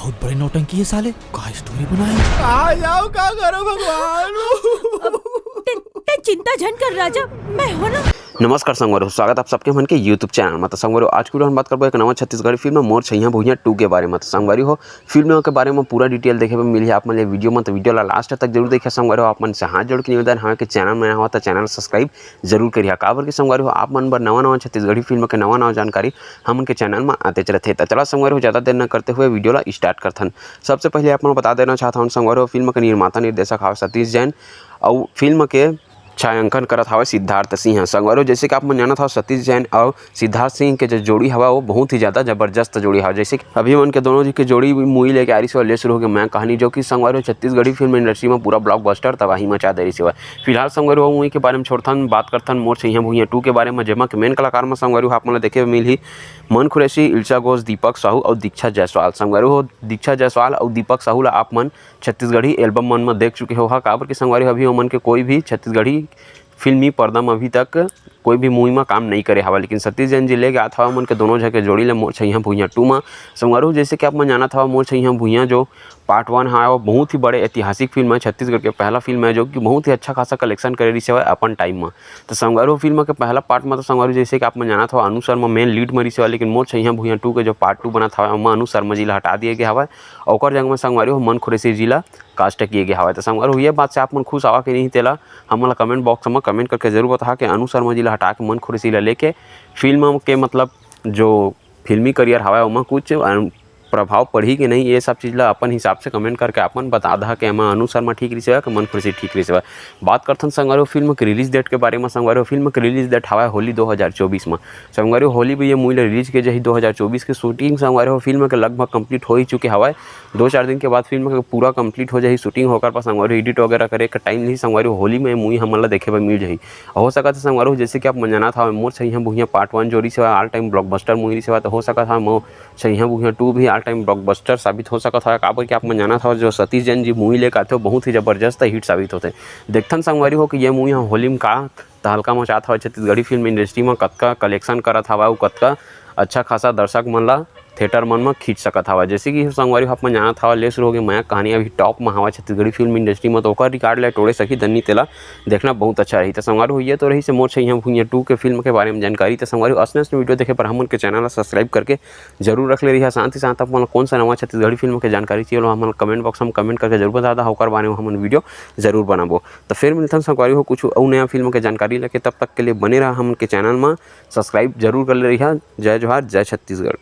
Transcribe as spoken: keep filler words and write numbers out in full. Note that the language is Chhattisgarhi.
बहुत बड़े नौटंकी है साले। का स्टोरी बनाए? आ जाओ, का करो भगवान। ते, ते चिंता झन कर राजा, मैं हो ना। नमस्कार संगवारी हो, स्वागत आप सबके मन के YouTube चैनल में। तो संगवारी हो, आज की वीडियो में बात करबो एक नवा छत्तीसगढ़ी फिल्म मोर छइहां भुइयां टू के बारे में। तो संगवारी हो, फिल्म के बारे में पूरा डिटेल देखे बर मिलही आप मन ले वीडियो में, तो वीडियो ला लास्ट तक जरूर देखिए संगवारी हो। आप मन से हाथ जोड़ के निवेदन हवे कि चैनल में नवा हो तो चैनल सब्सक्राइब जरूर करिहा, काबर कि संगवारी हो, आप मन बर नवा नवा छत्तीसगढ़ी फिल्म के नवा नवा जानकारी हमन के चैनल में आतेच रथे। तो चला संगवारी हो, ज्यादा देर न करते हुए वीडियो ला स्टार्ट करथन। सबसे पहले आप मन बता देना चाहत हन संगवारी हो, फिल्म के निर्माता निर्देशक हवे सतीश जैन, अउ फिल्म के छायांकन करत हवे सिद्धार्थ सिंह। संगवारी हो, जैसे कि आप मन जानत हव, सतीश जैन अउ सिद्धार्थ सिंह के जो जोड़ी हवा, वो बहुत ही ज्यादा जबरदस्त जोड़ी हवा। जैसे कि अभी मन के दोनों जी के जोड़ी मूवी लेके आ रही से ले शुरू हो गए मैं कहानी, जो कि संगवारी हो छत्तीसगढ़ी फिल्म इंडस्ट्री में पूरा ब्लॉकबस्टर तबाही मचा दे रही से। फिलहाल संगवारी हो, मूवी के बारे में छोड़थन, बात करथन मोर छइहां भुइयां टू के बारे में, जेमा के मेन कलाकार में संगवारी हो आप मन ला देखे बर मिलही मन कुरैशी, इल्शा घोष, दीपक साहू अउ दीक्षा जायसवाल। संगवारी हो, दीक्षा जायसवाल अउ दीपक साहू ला आप मन छत्तीसगढ़ी एल्बम मन में देख चुके हो हा, काबर कि संगवारी हो, अभी ओमन के कोई भी छत्तीसगढ़ी फिल्मी पर्दा में अभी तक कोई भी मूवी में काम नहीं करे हवा, लेकिन सतीश जैन जी लेके आत हवा मन के दोनों झन के जोड़ी ले मोर छइहां भुइयां टू में। संगवारी हो, जैसे कि आप मन जानत हवा, मोर छइहां भुइयां जो पार्ट वन है, वो बहुत ही बड़े ऐतिहासिक फिल्म है, छत्तीसगढ़ के पहला फिल्म है जो कि बहुत ही अच्छा खासा कलेक्शन करे रही से अपन टाइम में। तो संगवारी हो, फिल्म के पहला पार्ट में तो संगवारी हो, जैसे कि आप मन जानत हवा, अनु शर्मा मेन लीड में रही से, लेकिन मोर छइहां भुइयां टू के जो पार्ट टू बनत हवा, ओमा अनु शर्मा जी ला हटा दिए गए हवा, ओकर जगह में संगवारी हो मन कुरैशी जी ला कास्ट किए गए हवा। तो संगवारी हो, ये बात से आप मन खुश हवा कि नहीं, तेला हमन ला कमेंट बॉक्स में कमेंट करके जरूर बताहा कि अनु शर्मा जी ला हटा के मन कुरैशी ला लेके फिल्म के मतलब जो फिल्मी करियर हवा, ओमा कुछ अन-, प्रभाव पड़ही कि नहीं, ये सब चीज ला अपन हिसाब से कमेंट करके अपन बता दहा कि एमा अनु शर्मा ठीक रही से कि मन कुरैशी ठीक रही से। बात करथन संगवारी हो फिल्म के रिलीज डेट के बारे में। संगवारी हो, फिल्म के रिलीज डेट हवा होली दो हज़ार चौबीस में। संगवारी हो, होली में ये मूवी ला रिलीज किए जाही। दो हज़ार चौबीस के शूटिंग संगवारी हो फिल्म के लगभग कंप्लीट हो ही चुके हवा। दो चार दिन के बाद फिल्म के पूरा कंप्लीट हो जाही शूटिंग, होकर पर संगवारी हो एडिट वगैरह करे के टाइम नहीं। संगवारी हो, होली में ये मूवी हमन ला देखे बर मिल जाही। हो सकत है संगवारी हो, जैसे कि आप मन जानत हवा, मोर छइहां भुइयां पार्ट वन जो रही से ऑल टाइम ब्लॉकबस्टर मूवी रही से, तो हो सकत है मोर छइहां भुइयां टू भी ऑल टाइम ब्लॉकबस्टर साबित हो सकत हवे, काबर कि आप मन जानत हव, जो सतीश जैन जी मूवी लेके आथे, वो बहुत ही जबरदस्त हिट साबित होथे। देखथन संगवारी हो कि ये मूवी ह होली में का तहलका मचात हवय, छत्तीसगढ़ी फिल्म इंडस्ट्री में कतका कलेक्शन करत हवय, अउ कतका अच्छा खासा दर्शक मन ला थिएटर मन में खींच सकत हवय। जैसे कि संगवारी हो, आप मन जानत हव, ले शुरू हो गए मया कहानी अभी टॉप में हवय छत्तीसगढ़ी फिल्म इंडस्ट्री में, तो ओकर रिकॉर्ड ला टोड़े सकही धनी, तेला देखना बहुत अच्छा रही। तो संगवारी हो, ये तो रही से मोर छइहां भुइयां टू के फिल्म के बारे में जानकारी। तो संगवारी हो, अइसने अइसने वीडियो देखे बर हमन के चैनल ला सब्सक्राइब करके जरूर रख ले रहिहा। साथ ही साथ आप मन ला कौन सा नवा छत्तीसगढ़ी फिल्म के जानकारी चाहिए, हमन ला कमेंट बॉक्स में कमेंट करके जरूर बता दहा, ओकर बारे में हमन वीडियो जरूर बनाबो। तो फिर मिलथन संगवारी हो कुछ अउ नया फिल्म के जानकारी लेके, तब तक के लिए बने रहा हमन के चैनल में, सब्सक्राइब जरूर कर ले रहिहा। जय जोहार, जय छत्तीसगढ़।